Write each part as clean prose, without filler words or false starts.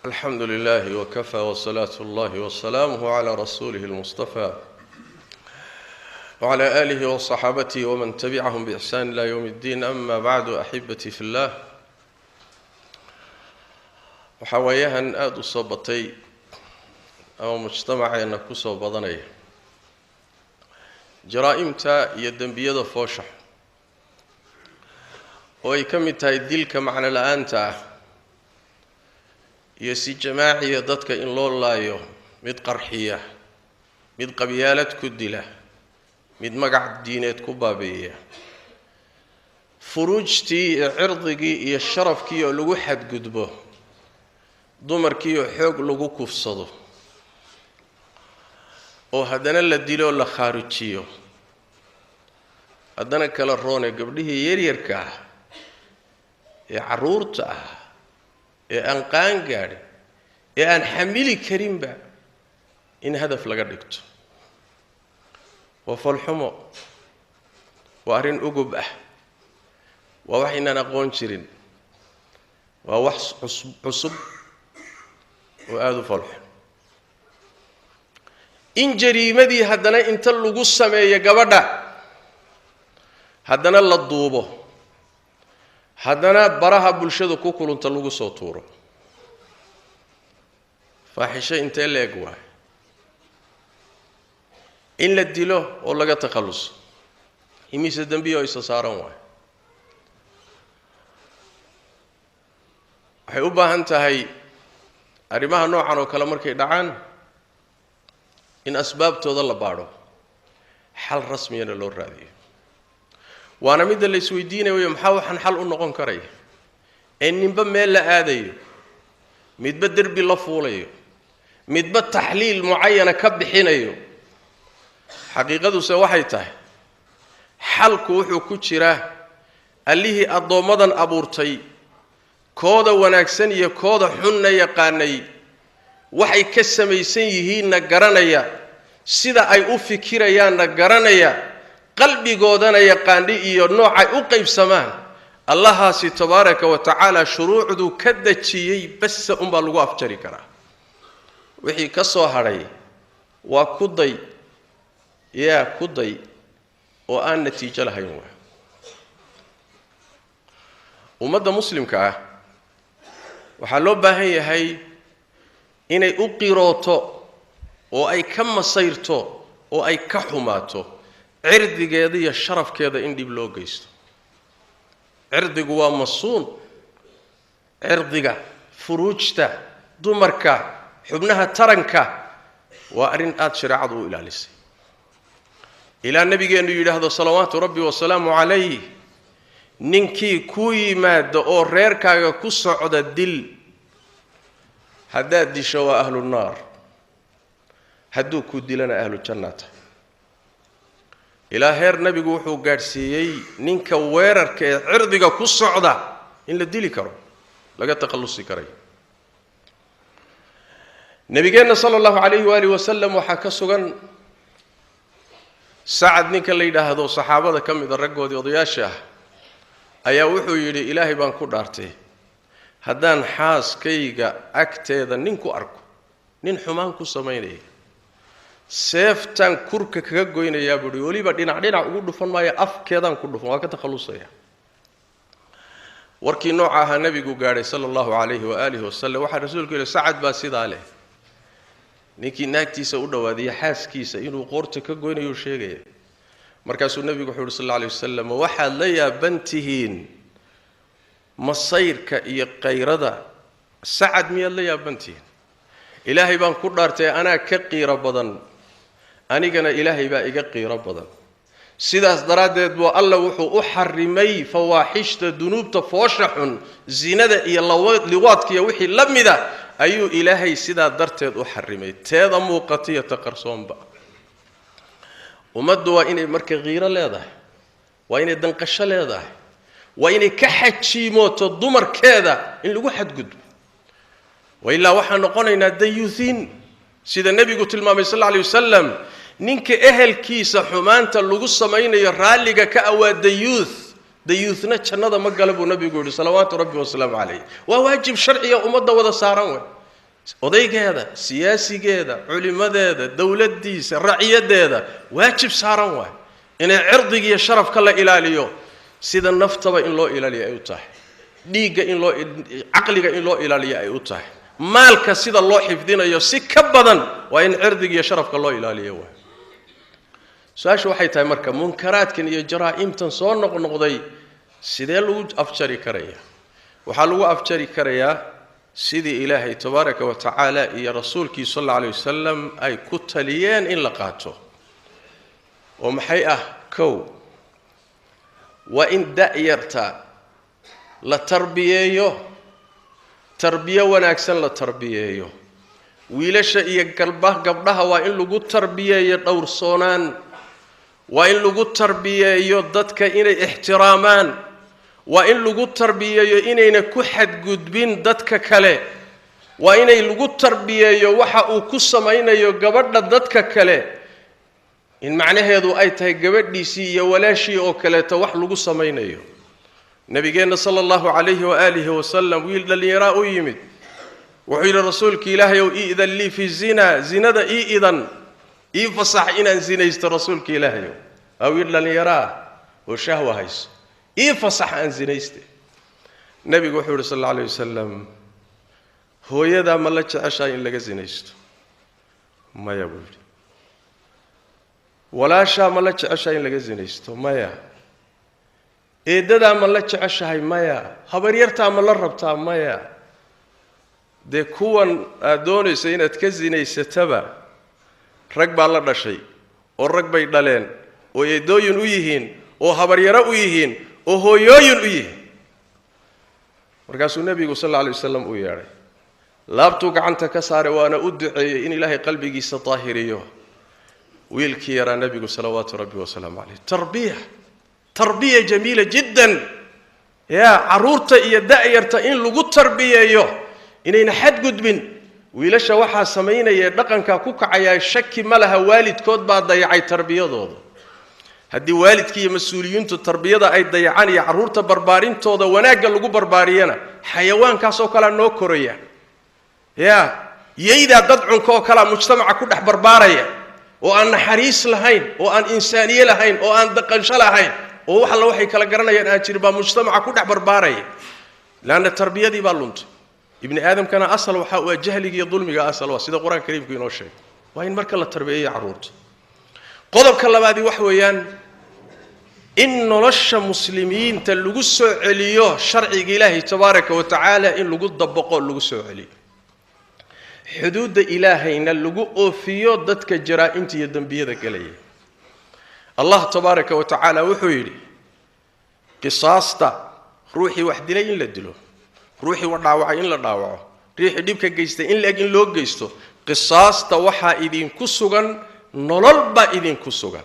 Alxamdu lilahi wkafaa wsalaatu اllahi wasalaamuh cla rasuulihi اlmustafa wcla alihi wصaxaabatihi wman tabicahum biixsaan ila ywm اddiin. Ama bacdu, axibatii fi llah, waxaa waayahan aada u soo batay ama mujtamaceenna ku soo badanaya jaraa-imta iyo dembiyada foosha, oo ay ka mid tahay dilka macno la-aanta ah iyo si jamaaciya dadka in loo laayo, mid qarxiya, mid qabyaalad ku dila, mid magac diineed ku baabi'iya, furuujtii iyo cirdigii iyo sharafkii oo lagu xadgudbo, dumarkiioo xoog lagu kufsado, oo haddana la dilo, la khaarijiyo, haddana kala roone gabdhihii yaryarka ah ee carruurta ah ee aan qaan gaadhin ee aan xamili karinba in hadaf laga dhigto. Waa falxumo, waa arrin ugub ah, waa wax inaan aqoon jirin, waa wax cusub oo aada u falxun. In jariimadii haddana inta lagu sameeyo gabadha, haddana la duubo, haddana baraha bulshada ku kulunta lagu soo tuuro, faaxisho intee la eg waay? In la dilo oo laga takhalluso, imise dembiya oo isa saaran waay? Waxay u baahan tahay arrimaha noocan oo kale markay dhacaan in asbaabtooda la baadho, xal rasmiyana loo raadiyo. Waana midda la isweydiinayo: maxaa waxaan xal u noqon karaya ee ninba meel la aadayo, midba derbi la fuulayo, midba taxliil mucayana ka bixinayo? Xaqiiqaduse waxay tahay xalku wuxuu ku jiraa allihii addoommadan abuurtay, kooda wanaagsan iyo kooda xunna yaqaanay, waxay ka samaysan yihiinna garanaya, sida ay u fikirayaanna garanaya, qalbigoodana yaqaandhi iyo noocay u qaybsamaan. Allahaasi tabaaraka wa tacaala shuruucduu ka dejiyey basa unbaa lagu afjari karaa. Wixii ka soo hadhay waa ku day, yaa ku day oo aan natiijo lahayn. Waa ummadda muslimka ah waxaa loo baahan yahay inay u qirooto oo ay ka masayrto oo ay ka xumaato cirdigeeda iyo sharafkeeda in dhib loo geysto. Cirdigu waa masuun, cirdiga, furuujta dumarka, xubnaha taranka waa arrin aada shareecadu u ilaalisay, ilaa nabigeennu yidhaahdo salawaatu rabbi wasalaamu calayh: "Ninkii ku yimaada oo reerkaaga ku socda, dil. Haddaad disho waa ahlu naar, hadduu ku dilana ahlu jannata." Ilaa heer nebigu wuxuu gaadhsiiyey ninka weerarka ee cirdiga ku socda in la dili karo, laga takhallusi karay. Nabigeenna sala allahu calayhi waaalih wasalam waxaa ka sugan Sacad ninka la yidhaahdo, saxaabada ka mida, raggoodii odayaasha ah, ayaa wuxuu yidhi: "Ilaahay baan ku dhaartay, haddaan xaaskayga agteeda nin ku arko, nin xumaan ku samaynaya, seeftaan kurka kaga goynayaa," buuhi. "Weliba dhinac dhinac ugu dhufan maayo, afkeedaan ku dhufan, waa ka takhallusaya." Warkii nooca ahaa nebigu gaadhay sala allahu calayhi waaalihi wasalam. Waxaa rasuulku yidhi: "Sacad baa sidaa leh, ninkii naagtiisa u dhowaadiya xaaskiisa inuu qoorta ka goynayuu sheegaya." Markaasuu nebigu wuxuu yuhi sal alla alay wasalam: "Waxaad la yaaban tihiin masayrka iyo kayrada Sacad, miyaad la yaaban tihiin? Ilaahay baan ku dhaartay, anaa ka qiiro badan, anigana Ilaahay baa iga qiiro badan. Sidaas daraaddeed buu Alla wuxuu u xarimay fawaaxishta, dunuubta foosha xun, zinada iyo liwaadka iyo wixii la mida ayuu Ilaahay sidaa darteed u xarimay, teeda muuqatiyo ta qarsoonba." Ummaddu waa inay marka qiiro leedahay, waa inay danqasho leedahay, waa inay ka xajiimooto dumarkeeda in lagu xadgudbo. Wailaa waxaan noqonaynaa dayuuhiin, sida nebigu tilmaamay sal alla alay wasalam: ninka ehelkiisa xumaanta lagu samaynayo raalliga ka awaa dayuuth, dayuuthna jannada ma gala, buu nabigu yidhi salawaatu rabbi wasalaamu calayh. Waa waajib sharciga ummadda wada saaran wey. Odaygeeda, siyaasigeeda, culimadeeda, dowladdiisa, raciyaddeeda waajib saaran waay inay cirdiga iyo sharafka la ilaaliyo, sida naftaba in loo ilaaliyo ay u tahay, dhiigga in loo, caqliga in loo ilaaliyo ay u tahay, maalka sida loo xifdinayo si ka badan waa in cirdiga iyo sharafka loo ilaaliyo waay. Su-aashu waxay tahay marka, munkaraadkan iyo jaraa'imtan soo noqnoqday sidee lagu afjari karaya? Waxaa lagu afjari karayaa sidii Ilaahay tabaaraka wa tacaala iyo rasuulkii sal alla alay wasalam ay ku taliyeen in la qaato. Oo maxay ah? Kow, waa in da-yarta la tarbiyeeyo, tarbiyo wanaagsan la tarbiyeeyo. Wiilasha iyo gabdhaha waa in lagu tarbiyeeyo dhowrsoonaan, waa in lagu tarbiyeeyo dadka inay ixtiraamaan, waa in lagu tarbiyeeyo inayna ku xadgudbin dadka kale, waa inay lagu tarbiyeeyo waxa uu ku samaynayo gabadha dadka kale in macnaheedu ay tahay gabadhiisii iyo walaashii oo kaleeto wax lagu samaynayo. Nabigeenna sala allahu calayhi waaalihi wasalam wiil dhallinyaraa u yimid, wuxuu yidhi: "Rasuulka Ilaahay ow, i'dan lii fi zina, zinada ii idan, ii fasax inaan zinaysto. Rasuulka Ilaahayow." Waa wiil dhallinyaraa oo shahwa hayso, "Ii fasax aan zinayste." Nebigu wuxuu yidhi sal alla alayh wasalam: "Hooyadaa ma la jeceshahay in laga zinaysto?" "Maya," buu yidhi. "Walaashaa ma la jeceshahay in laga zinaysto?" "Maya." "Eeddadaa ma la jeceshahay?" "Maya." "Habaryartaa ma la rabtaa?" "Maya." "Dee kuwan aad doonayso inaad ka zinaysataba rag baa la dhashay, oo rag bay dhaleen, oo eedooyin u yihiin, oo habaryaro u yihiin, oo hooyooyin u yihiin." Markaasuu nebigu sal alla alay wasalam u yeedhay, laabtuu gacanta ka saaray, waana u duceeyey in Ilaahay qalbigiisa daahiriyo wiilkii yaraa nebigu salawaatu rabbi wasalaamu caleyh. Tarbiya, tarbiya jamiila jiddan. Yaa carruurta iyo da-yarta in lagu tarbiyeeyo inayna xadgudbin. Wiilasha waxaa samaynaya, dhaqankaa ku kacayaa, shaki ma laha, waalidkood baa dayacay tarbiyadooda. Haddii waalidka iyo mas-uuliyiintu tarbiyada ay dayacaan iyo carruurta barbaarintooda wanaagga lagu barbaariyana, xayawaankaasoo kalea noo koraya. Yaa yaydaa dad cunka oo kalea mujtamaca ku dhex barbaaraya, oo aan naxariis lahayn, oo aan insaaniye lahayn, oo aan daqansho lahayn, oo wax alla waxay kala garanayaan aan jirin baa mujtamaca ku dhex barbaaraya, leanna tarbiyadii baa luntay. Ibni aadamkana asal waxaa u ah jahliga iyo dulmiga, asal waa sida Qur-aanka Kariimku inoo sheegay. Waa in marka la tarbiyeeyo carruurta. Qodobka labaadi wax weeyaan in nolosha muslimiinta lagu soo celiyo sharciga Ilaahay tabaaraka wa tacaala, in lagu dabaqo, lagu soo celiyo xuduudda Ilaahayna, lagu oofiyo dadka jaraa-imta iyo dembiyada gelaya. Allah tabaaraka wa tacaala wuxuu yidhi: qisaasta, ruuxii wax dilay in la dilo, ruuxii wax dhaawacay in la dhaawaco, ruuxii dhibka geystay in la-eg in loo geysto, qisaasta waxaa idinku sugan nolol baa idinku sugan.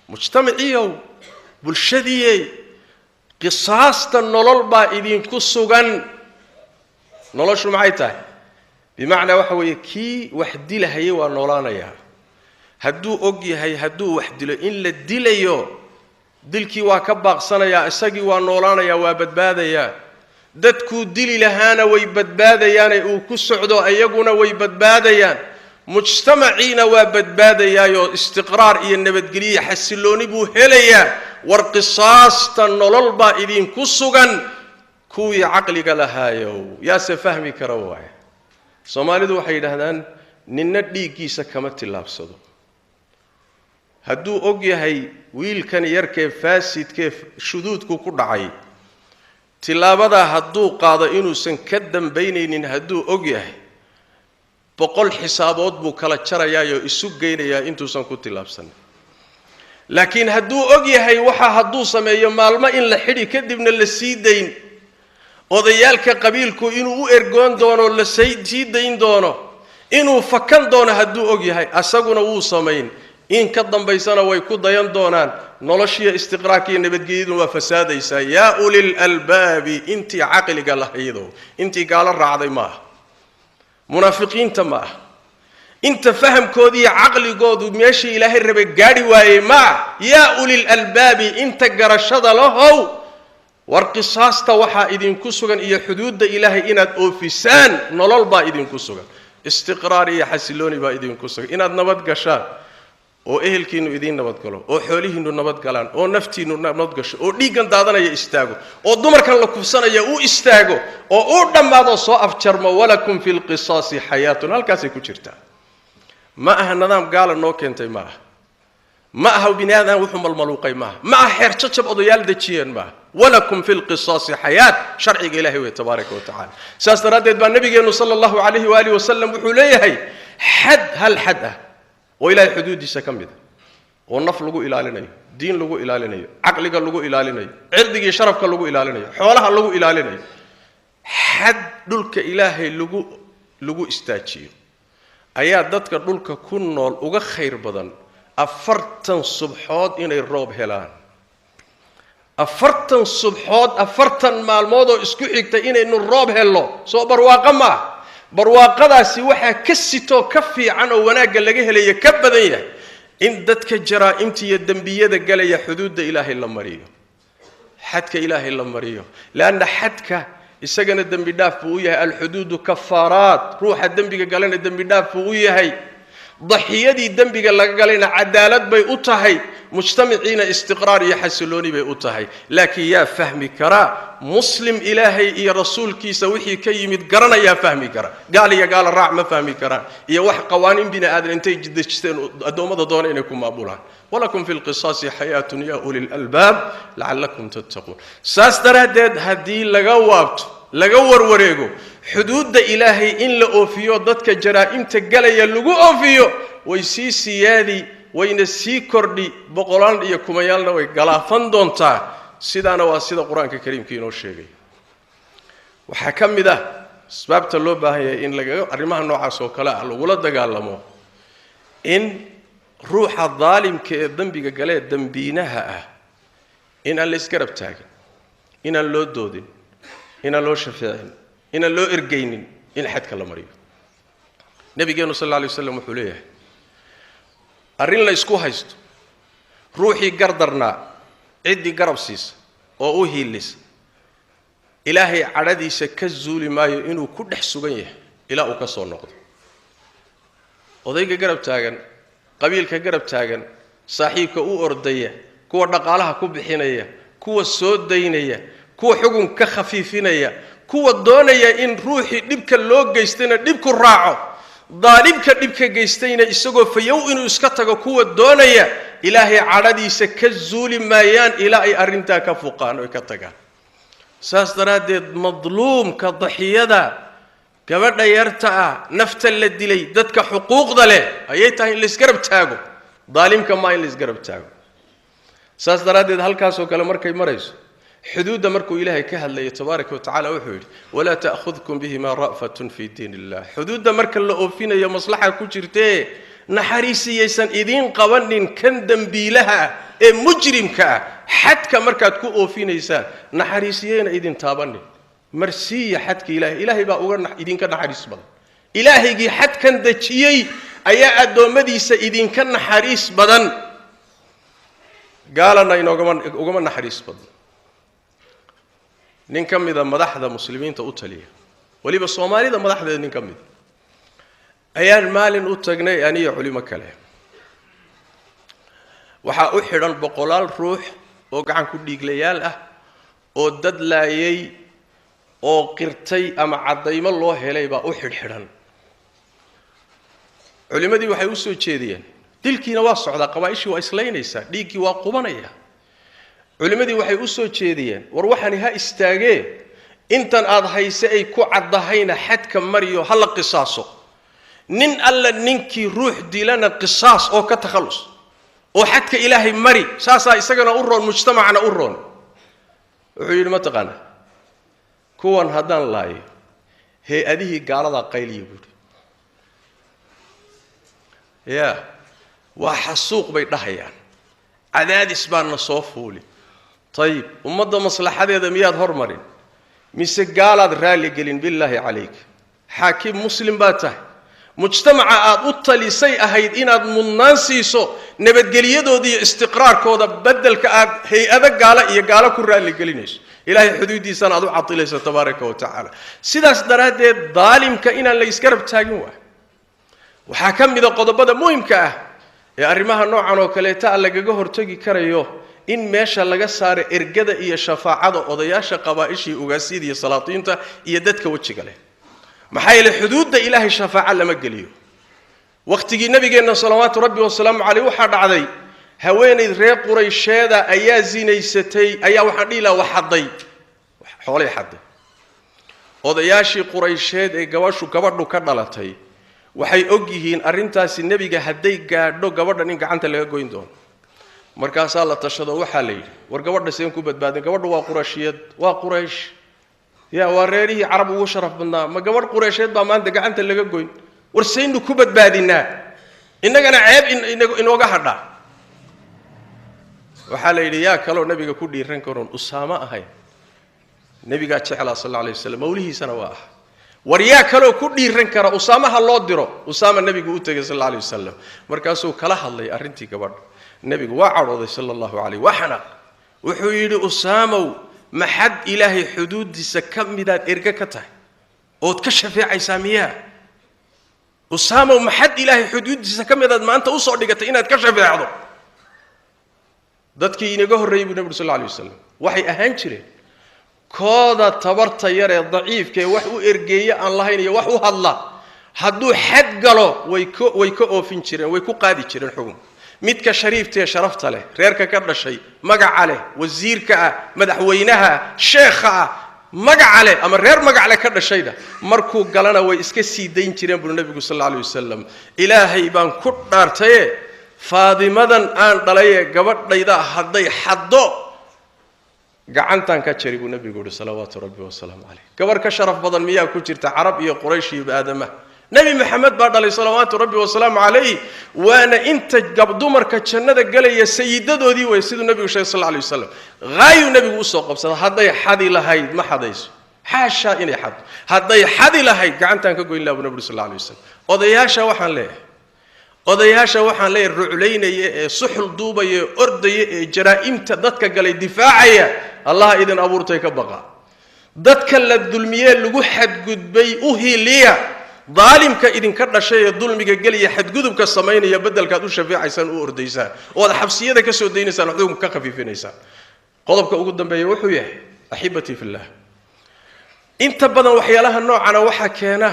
Mujtamaciyow, bulshadiiyey, qisaasta nolol baa idinku sugan. Noloshu maxay tahay? Bimacnaa waxa weeye, kii wax dilahayay waa noolaanayaa. Hadduu og yahay hadduu wax dilo in la dilayo, dilkii waa ka baaqsanayaa, isagii waa noolaanayaa, waa badbaadayaa. Dadkuu dili lahaana way badbaadayaane uu ku socdo, iyaguna way badbaadayaan, mujtamaciina waa badbaadayaayoo istiqraar iyo nabadgelyo, xasillooni buu helayaa. War qisaasta nolol baa idinku sugan kuwii caqliga lahaayow. Yaase fahmi kara waaya? Soomaalidu waxay yidhaahdaan: "Ninna dhiiggiisa kama tillaabsado." Hadduu og yahay wiilkan yarkee faasidkee shuduudku ku dhacay tillaabadaa hadduu qaado inuusan ka dambaynaynin, hadduu og yahay, 100 xisaabood buu kala jarayaayoo isu geynayaa intuusan ku tillaabsanin. Laakiin hadduu og yahay waxa hadduu sameeyo maalmo in la xidhi, kadibna la sii dayn, odayaalka qabiilku inuu u ergoon doono, la sii dayn doono, inuu fakan doono hadduu og yahay, asaguna wuu samayn, in ka dambaysana way ku dayan doonaan, noloshiiyo istiqraarka iyo nabadgelyaduna waa fasaadaysaa. Yaa ulil albaabi, intii caqliga lahaydo, intii gaalo raacday ma aha, munaafiqiinta ma aha, inta fahamkoodiiyo caqligoodu meeshii Ilaahay rabay gaadhi waayey ma ah. Yaa ulil albaabi, inta garashada lahow. War qisaasta waxaa idinku sugan iyo xuduudda Ilaahay inaad oofisaan, nolol baa idinku sugan, istiqraar iyo xasilooni baa idinku sugan, inaad nabad gashaan oo ehelkiinnu idiin nabadgalo, oo xoolihiinnu nabadgalaan, oo naftiinnu nabad gasho, oo dhiiggan daadanaya istaago, oo dumarkan la kufsanaya uu istaago, oo uu dhammaado, soo afjarmo. Walakum fi lqisaasi xayaatun, halkaasay ku jirtaa. Ma aha nidaam gaala noo keentay, ma aha, ma aha bini aadam wuxuu malmaluuqay, maaha, ma aha xeer jajab odayaal dejiyeen, maaha. Walakum fi lqisaasi xayaat, sharciga Ilahay wey tabaaraka wa tacala. Saas daraaddeed baa nabigeennu sala allahu calayhi waalihi wasalam wuxuu leeyahay, xad hal xad ah oo Ilahay xuduuddiisa ka mid a oo naf lagu ilaalinayo, diin lagu ilaalinayo, caqliga lagu ilaalinayo, cirdigii sharafka lagu ilaalinayo, xoolaha lagu ilaalinayo, xad dhulka Ilaahay lagu istaajiyo ayaa dadka dhulka ku nool uga khayr badan 40 subxood inay roob helaan. 40 subxood, 40 maalmood oo isku xigta inaynu roob hello, soo barwaaqo ma ah? Barwaaqadaasi waxaa ka sitoo ka fiican oo wanaagga laga helaya ka badan yahay in dadka jaraa'imta iyo dembiyada galaya xuduudda Ilaahay la mariyo, xadka Ilaahay la mariyo, leanna xadka isagana dembi dhaaf buu u yahay. Alxuduudu kafaaraat. Ruuxa dembiga galana dembi dhaaf buu u yahay, daxiyadii dembiga laga galayna cadaalad bay u tahay, mujtamaciina istiqraar iyo xasilooni bay u tahay. Laakiin yaa fahmi karaa? Muslim Ilaahay iyo rasuulkiisa wixii ka yimid garanayaa fahmi kara. Gaal iyo gaala raac ma fahmi karaan, iyo wax qawaaniin bini aadan intay dejisteen addoommada doona inay ku maamulaan. Walakum fi lqisaasi xayaatun ya uli lalbaab lacalakum tattaquun. Saas daraaddeed haddii laga waabto, laga warwareego xuduudda Ilaahay in la oofiyo, dadka jaraa'imta galaya lagu oofiyo, way sii siyaadi, wayna sii kordhi, boqolaal iyo kumayaalna way galaafan doontaa. Sidaana waa sida Qur-aanka Kariimka inoo sheegay. Waxaa ka mid ah asbaabta loo baahan yahay in lagaga arrimaha noocaas oo kale ah lagula dagaalamo in ruuxa daalimka ee dembiga galee, dembiinaha ah, in aan la isgarab taagin, inaan loo doodin, inaan loo shafeecin, inaan loo ergaynin, in xadka la mariyo. Nabigeenu sal alla alay waslam wuxuu leeyahay, arrin la isku haysto ruuxii gardarnaa ciddii garab siisa oo u hiilisa, Ilaahay cadhadiisa ka zuuli maayo inuu ku dhex sugan yahay ilaa uu ka soo noqdo. Odayga garab taagan, qabiilka garab taagan, saaxiibka u ordaya, kuwa dhaqaalaha ku bixinaya, kuwa soo daynaya, kuwa xugun ka khafiifinaya, kuwa doonaya in ruuxii dhibka loo geystayna dhibku raaco, daalibka dhibka geystayna isagoo fayow inuu iska tago kuwa doonaya, Ilaahay cadhadiisa ka zuuli maayaan ilaa ay arrintaa ka fuqaan oy ka tagaan. Saas daraaddeed madluumka, daxiyada, gabadha yarta ah, nafta la dilay, dadka xuquuqda leh ayay tahay in laisgarab taago, daalimka maa in laisgarab taago. Saas daraaddeed halkaasoo kale markay marayso, xuduudda markuu Ilaahay ka hadlaya tabaaraka wa tacala, wuxuu yidhi: walaa ta'khudkum bihima ra'fatun fi diin illah. Xuduudda marka la oofinayo maslaxa ku jirtee, naxariisiyaysan idiin qabanin kan dembiilaha ah ee mujrimka ah. Xadka markaad ku oofinaysaan naxariisiyayna idin taabanin, marsiiya xadka Ilahay. Ilaahay baa uga idinka naxariis badan. Ilaahaygii xadkan dejiyey ayaa addoommadiisa idinka naxariis badan, gaalana inoogama ugama naxariis badan. Nin ka mida madaxda muslimiinta u taliya, weliba Soomaalida madaxdeeda nin ka mida, ayaan maalin u tagnay aniyo culimo kale. Waxaa u xidhan boqolaal ruux oo gacan ku dhiiglayaal ah oo dad laayay oo qirtay ama caddaymo loo helay baa u xidhxidhan. Culimmadii waxay u soo jeediyeen, dilkiina waa socdaa, qabaa'ishii waa islaynaysaa, dhiiggii waa qubanaya. Culimmadii waxay u soo jeediyeen: war waxani ha istaagee, intan aad hayse ay ku caddahayna xadka mariyo, ha la qisaaso. Nin alla ninkii ruux dilana qisaas oo ka takhallus oo xadka Ilaahay mari, saasaa isagana u roon, mujtamacna u roon. Wuxuu yidhi: ma taqaanaa, kuwan haddaan laayo hay-adihii gaaladaa qayliya, buuhi ya, waa xasuuq bay dhahayaan, cadaadis baana soo fuuli. Ayib, ummadda maslaxadeeda miyaad hormarin mise gaalaad raalli gelin? Billaahi calayk, xaakim muslim baa tahay. Mujtamaca aad u talisay ahayd inaad mudnaan siiso nabadgelyadooda iyo istiqraarkooda, beddelka aad hay-ado gaalo iyo gaalo ku raalligelinayso, Ilaahay xuduuddiisana aad u cadilayso tabaaraka wa tacaala. Sidaas daraaddeed daalimka inaan la isgarab taagin waay. Waxaa ka mida qodobada muhimka ah ee arrimaha noocan oo kaleeta a lagaga hortegi karayo in meesha laga saaro ergada iyo shafaacada odayaasha qabaa'ishii, ugaasyada iyo salaatiinta iyo dadka wejiga leh. Maxaa yeele xuduudda Ilaahay shafaaco lama geliyo. Wakhtigii nabigeenna salawaatu rabbi wasalaamu caleyh waxaa dhacday haweenayd reer Quraysheeda ayaa zinaysatay, ayaa waxaan dhihi lahaa wax xadday, xoolay xadday. Odayaashii Quraysheed ee gabashu gabadhu ka dhalatay waxay og yihiin arrintaasi nebiga hadday gaadho gabadhan in gacanta laga goyn doono. Markaasaa la tashado, waxaa la yidhi, war gabadha seen ku badbaadin? Gabadhu waa Qurayshiyad, waa Quraysh, ya waa reerihii Carab ugu sharaf badnaa. Ma gabadh Qureysheed baa maanta gacanta laga goyn? War saynu ku badbaadinaa, innagana ceeb inooga hadhaa. Waxaa la yidhi, yaa kaloo nebiga ku dhiiran karoon Usaamo ahayn? Nebigaa jeclaa sal alla alay waslam, mawlihiisana waa ah. War yaa kaloo ku dhiiran kara? Usaamaha loo diro. Usaama nebigu u tegay sal alla alay wasalam, markaasuu kala hadlay arrintii gabadha. Nebigu waa cadhooday sala allahu calayh, waa xanaaq. Wuxuu yidhi, Usaamow, maxad Ilaahay xuduuddiisa ka midaad erge ka tahay ood ka shafeecaysaa miyaa? Usaamow, maxad Ilaahay xuduuddiisa ka midaad maanta usoo dhigatay inaad ka shafeecdo? Dadkii inaga horreeyey buu nebigu sal alla alay wasalam waxay ahaan jireen kooda tabarta yar ee daciifka ee wax u ergeeye aan lahayn iyo wax u hadla, hadduu xad galo way ka oofin jireen, way ku qaadi jireen xugun. Midka shariifta ee sharafta leh, reerka ka dhashay, magaca leh, wasiirka ah, madaxweynaha, sheekha ah, magaca leh ama reer magac leh ka dhashayda, markuu galana way iska sii dayn jireen buu nebigu sal alla alay wasalam. Ilaahay baan ku dhaartaye, Faadimadan aan dhalayee gabadhayda hadday xaddo gacantaan ka jari, buu nebigu yihi salawaatu rabbi wasalaamu caleyh. Gabarh ka sharaf badan miyaa ku jirta Carab iyo Quraysh iyo aadamaha? Nebi Maxamed baa dhalay salawaatu rabbi wasalaamu calayh, waana inta dumarka jannada gelaya sayidadoodii wey, siduu nebigu sheegay sal alla alay wasalam. Haayuu nebigu usoo qabsada. Hadday xadi lahayd, ma xadayso, xaashaa inay xaddo, hadday xadi lahayd gacantaan ka goyn laha, buu nebigu sal alla alay wasalam. Odayaasha waxaan leeyahay, odayaasha waxaan leeyahay ruclaynaya ee suxul duubaya ee ordaya ee jaraa'imta dadka galay difaacaya, Allah idin abuurtay ka baqa. Dadka la dulmiyee lagu xadgudbay u hiiliya. Daalimka idinka dhashay ee dulmiga geliya, xadgudubka samaynaya, beddelkaad u shafeecaysaan, u ordaysaan ood xabsiyada ka soo daynaysaan, xukunka ka khafiifinaysaan. Qodobka ugu dambeeya wuxuu yahay, axibatii fillah, inta badan waxyaalaha noocana waxaa keena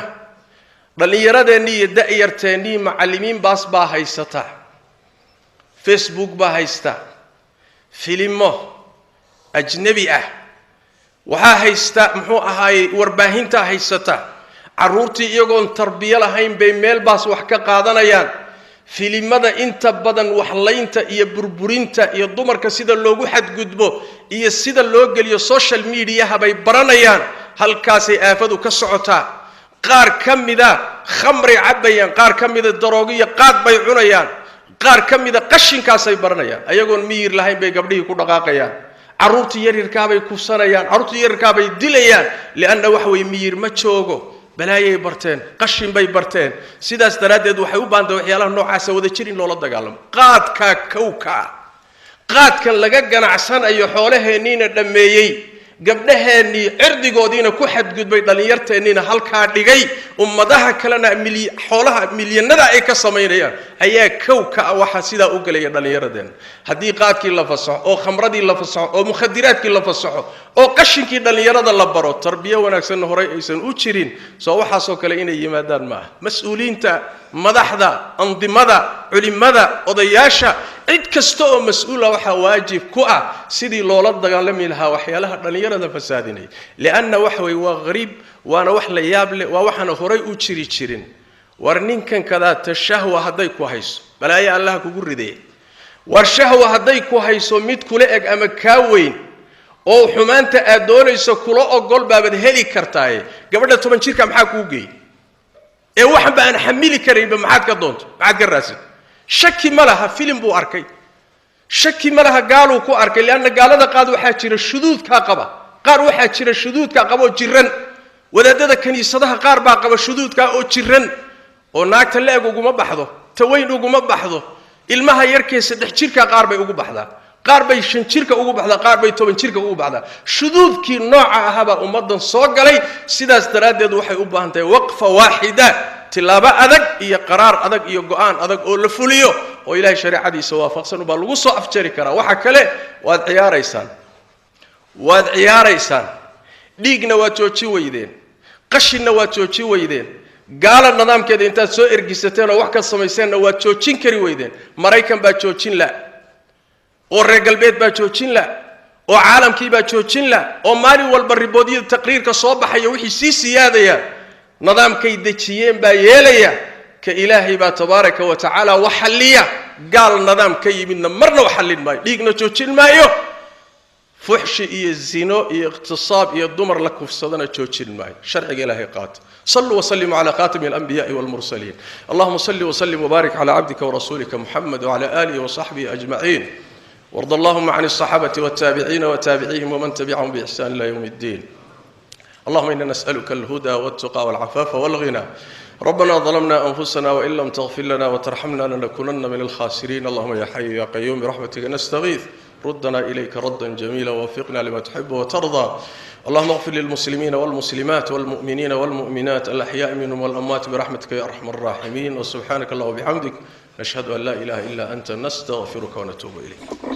dhallinyaradeenii iyo da'yarteennii. Macallimiin baas baa haysata, Facebook baa haysta, filimo ajnebi ah waxaa haysta, muxuu ahaayey, warbaahintaa haysata. Carruurtii iyagoon tarbiyo lahayn bay meel baas wax ka qaadanayaan. Filimada inta badan waxlaynta iyo burburinta iyo dumarka sida loogu xadgudbo iyo sida loo geliyo social mediaha bay baranayaan. Halkaasay aafadu ka socotaa. Qaar ka mida khamray cabbayaan, qaar ka mida daroogiyo qaad bay cunayaan, qaar ka mida qashinkaasay baranayaan. Ayagoon miyir lahayn bay gabdhihii ku dhaqaaqayaan, carruurtii yaryarkaabay kufsanayaan, carruurtii yaryarkaabay dilayaan, lianna waxa weye miyir ma joogo. Balaayay barteen, qashin bay barteen. Sidaas daraaddeed waxay u baantahay waxyaalaha noocaasa wada jir in loola dagaalamo. Qaadkaa kowka ah, qaadkan laga ganacsanayo, xoolaheenniina dhammeeyey, gabdhaheennii cirdigoodiina ku xadgudbay, dhallinyarteenniina halkaa dhigay, ummadaha kalena xoolaha milyanada ay ka samaynayaan ayaa kow ka ah waxaa sidaa u gelaya dhallinyaradeenna. Haddii qaadkii la fasaxo oo khamradii la fasaxo oo mukhadiraadkii la fasaxo oo qashinkii dhallinyarada la baro, tarbiyo wanaagsanna horay aysan u jirin, soo waxaasoo kale inay yimaadaan ma aha. Mas-uuliyiinta, madaxda, andimada, culimmada, odayaasha, cid kasta oo mas-uula waxaa waajib ku ah sidii loola dagaalami lahaa waxyaalaha dhallinyarada fasaadinaya, lianna waxa weye waa hariib, waana wax la yaab leh, waa waxaana horay u jiri jirin. War ninkan kadaata shahwa hadday ku hayso, balaayo Allaha kugu ridee. War shahwa hadday ku hayso, mid kula eg ama kaa weyn oo xumaanta aad doonayso kula ogol baabad heli kartaaye, gabadha 10 jirka maxaa kuu geeyey ee waxanba aan xamili karaynba? Maxaad ka doonto? Maxaad ka raadsato? Shaki ma laha filim buu arkay, shaki ma laha gaaluu ku arkay, lianna gaalada qaad waxaa jira shuduudkaa qaba, qaar waxaa jira shuduudkaa qaba oo jiran. Wadaadada kiniisadaha qaar baa qaba shuduudkaa oo jiran. Oo naagta la-eg uguma baxdo, ta weyn uguma baxdo, ilmaha yarkee 3 jirka qaar bay ugu baxdaa, qaar bay 5 jirka ugu baxdaa, qaar bay 10 jirka ugu baxdaa. Shuduudkii nooca ahaabaa ummaddan soo galay. Sidaas daraaddeed waxay u baahan tahay waqfa waaxida, tilaabo adag iyo qaraar adag iyo go'aan adag oo la fuliyo oo Ilaahay shareecadiisa waafaqsan baa lagu soo afjari karaa. Waxa kale waad ciyaaraysaan, waad ciyaaraysaan, dhiigna waad joojin weydeen, qashinna waad joojin weydeen, gaala nidaamkeeda intaad soo ergisateen oo wax ka samayseenna waad joojin kari weydeen. Maraykan baa joojin la, oo reer galbeed baa joojin la, oo caalamkii baa joojin la, oo maalin walba riboodyada taqriirka soo baxaya wixii sii siyaadaya nidaamkay dejiyeen baa yeelaya. Ka Ilaahay baa tabaaraka wa tacaala wax xalliya. Gaal nidaam ka yimidna marna wax xallin maayo, dhiigna joojin maayo, fuxshi iyo zino iyo iqtisaab iyo dumar la kufsadana joojin maayo. Sharciga Ilaahay qaata. Saluu wasallimuu cala khatimi alanbiya'i walmursaliin. Allahuma salli wasallim wabaarik cala cabdika warasuulika Muxamed wacala aalihi wasaxbihi ajmaciin. وارض اللهم عن الصحابة والتابعين وتابعيهم ومن تبعهم بإحسان إلى يوم الدين. اللهم إنا نسألك الهدى والتقى والعفاف والغنى. ربنا ظلمنا أنفسنا وإن لم تغفر لنا وترحمنا لنكونن من الخاسرين. اللهم يا حي يا قيوم برحمتك نستغيث، ردنا إليك ردا جميلا ووفقنا لما تحب وترضى. اللهم اغفر للمسلمين والمسلمات والمؤمنين والمؤمنات الأحياء منهم والأموات برحمتك يا أرحم الراحمين. وسبحانك اللهم وبحمدك، نشهد أن لا إله إلا أنت، نستغفرك ونتوب إليك.